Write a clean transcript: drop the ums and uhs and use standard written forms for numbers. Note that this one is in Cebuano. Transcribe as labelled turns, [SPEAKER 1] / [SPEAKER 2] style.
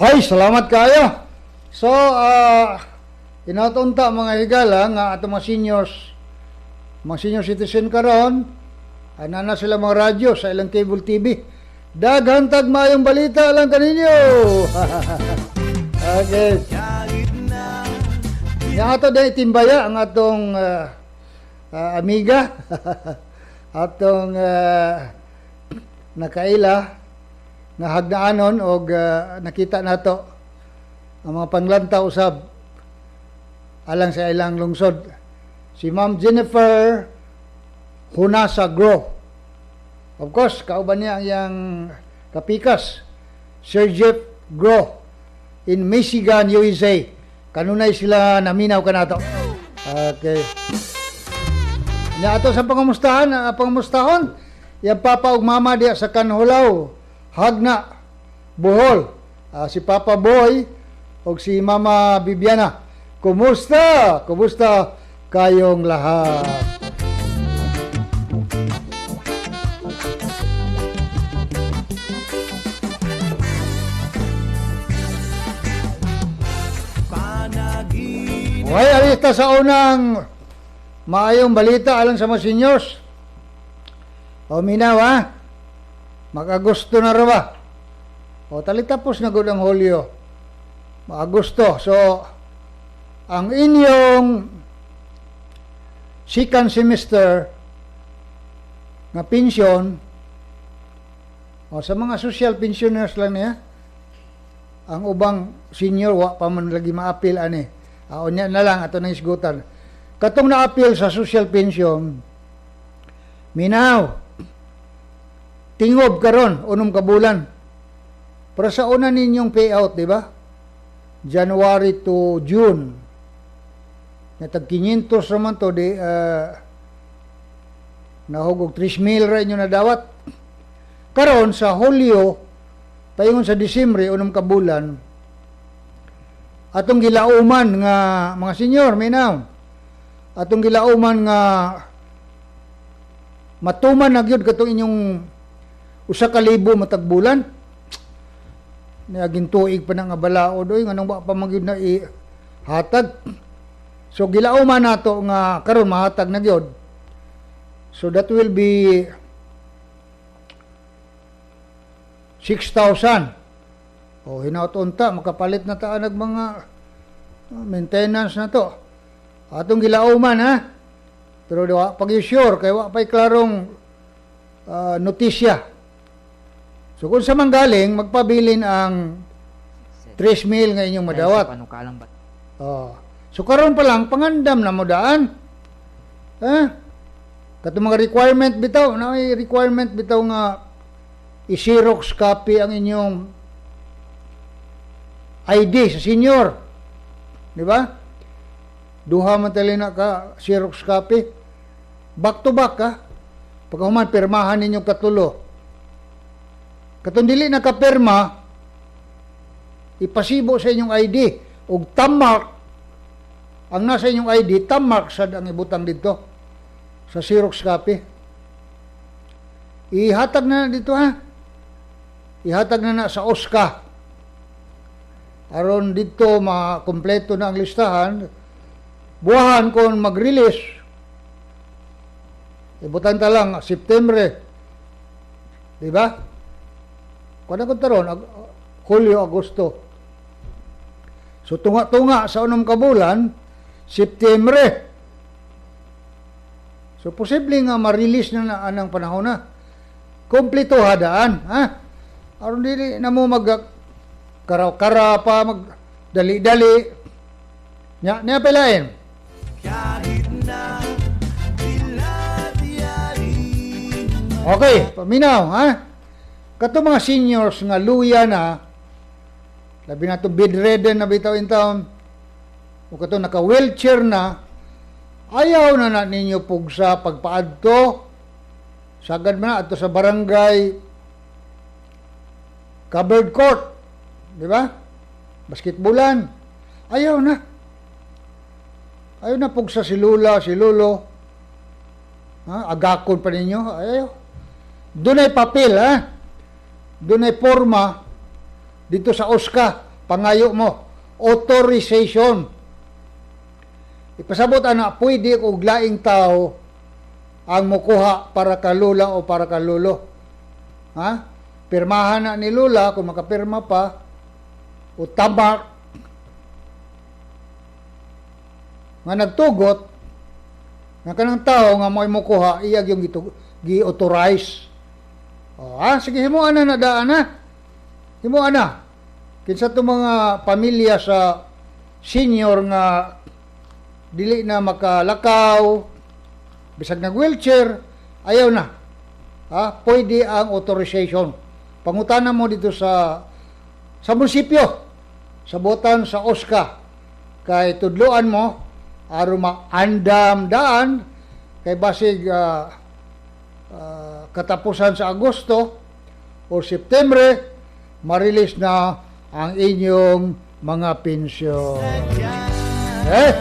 [SPEAKER 1] Hay, salamat kayo. So, inatunta mga higala nga ato mga seniors, mga senior citizen karon, ana na sila mga radyo sa ilang cable TV. Daghan tag maayong balita lang kaninyo. Okay. Nga ato dahil timbaya ang atong amiga, atong nakaila nga hagnaanon og nakita nato ang mga panglanta usab alang sa ilang lungsod. Si Ma'am Jennifer Hunasa Gro. Of course, kauban niya ang iyang kapikas, Sir Jeff Gro in Michigan, USA. Kanunay sila naminaw kanato. Okay. Nya ato sa pangamustahan, pangamustahon, yang papa ug mama diya sa Kanhulaw, Hagna, Bohol. Si Papa Boy ug si Mama Bibiana. Kumusta? Kumusta kayong lahat? Okay, alista sa unang maayong balita alang sa mga seniors. O minaw ha, mag-Agosto na ra ba? O talitapos na gud ang Hulyo. Mag-Agosto. So, ang inyong second semester nga pensyon, o sa mga social pensioners lang niya, ang ubang senior wa pa man lagi maapil ani. Unya na lang ato nang isgutan. Katong naapil sa social pension, minaw, tingob karon 6 ka bulan. Para sa una ninyong payout, di ba? January to June. Natag 500 raman to, di nahugog 3,000 ra inyo nadawat. Karon sa Hulyo, paingon sa Disyembre, 6 ka bulan, atong gilauman nga mga senyor, minaw, atong gilauman nga matuman na gyud katong inyong 1,000 matag bulan. Niaging tuig pa na nga balaod oy, nganong wa pa man gyud na ihatag. So gilauman nato nga karon mahatag na gyud. So that will be 6,000. O hinaut unta makapalit na ta nag mga maintenance na to. Atong gilauman ha. Pero wa pag sure kay wa pay klarong notisya. So kung sa manggaling magpabilin ang 3,000 nga inyong madawat. Oh. So karon pa lang pangandam na mo daan. Ha? Katong mga requirement bitaw, na may requirement bitaw nga i-xerox copy ang inyong ID sa senior. Di ba? Duha man tali na ka xerox copy. Back to back ha. Pagka human pirmahan ninyong katulo. Katong dili na kapirma, ipasibo sa inyong ID og thumb mark ang nasa inyong ID, thumb mark sad ang ibutang dito sa xerox copy. Ihatag na dito ha. Ihatag na na sa OSCA. Aron dito makumpleto na ang listahan. Buwahan kon mag-release. Ibutan ta lang September. Di ba? Kuan ko taron Hulyo, Agosto. So tunga-tunga sa 6 ka bulan, September. So posible nga ma-release na na anang panahon na. Kompleto hadaan, ha? Aron dili na mo mag karaw-kara pa, mag dali-dali. Nya, niya pelain. Okay, paminaw, ha? Kato mga seniors nga luya na, labi na to bedridden na bitaw in town, o kato naka-wheelchair na, ayaw na na ninyo pugsa pagpaadto, sagad man na adto sa barangay covered court, di ba? Basketballan. Ayaw na. Ayaw na pugsa si Lula, si Lolo. Ha? Agakon pa ninyo. Ayaw. Dunay papel, ha? Dunay forma dito sa OSCA. Pangayo mo authorization. Ipasabot ana, pwede og laing tao ang mukuha para ka lola o para ka lolo. Ha? Pirmahan na ni lola kung makapirma pa o tama nga nagtugot nga kanang tao nga mo'y mukuha iya yung gi-authorize. O, ha? Sige, himuan na na daan ha. Himuan na. Kinsa to mga pamilya sa senior nga dili na makalakaw, bisag nag wheelchair, ayaw na. Ha? Pwede ang authorization. Pangutana mo dito sa munisipyo, sa botan sa OSCA. Kay tudloan mo, aron maandam daan, kay basig katapusan sa Agosto o September, ma-release na ang inyong mga pensyon. Eh?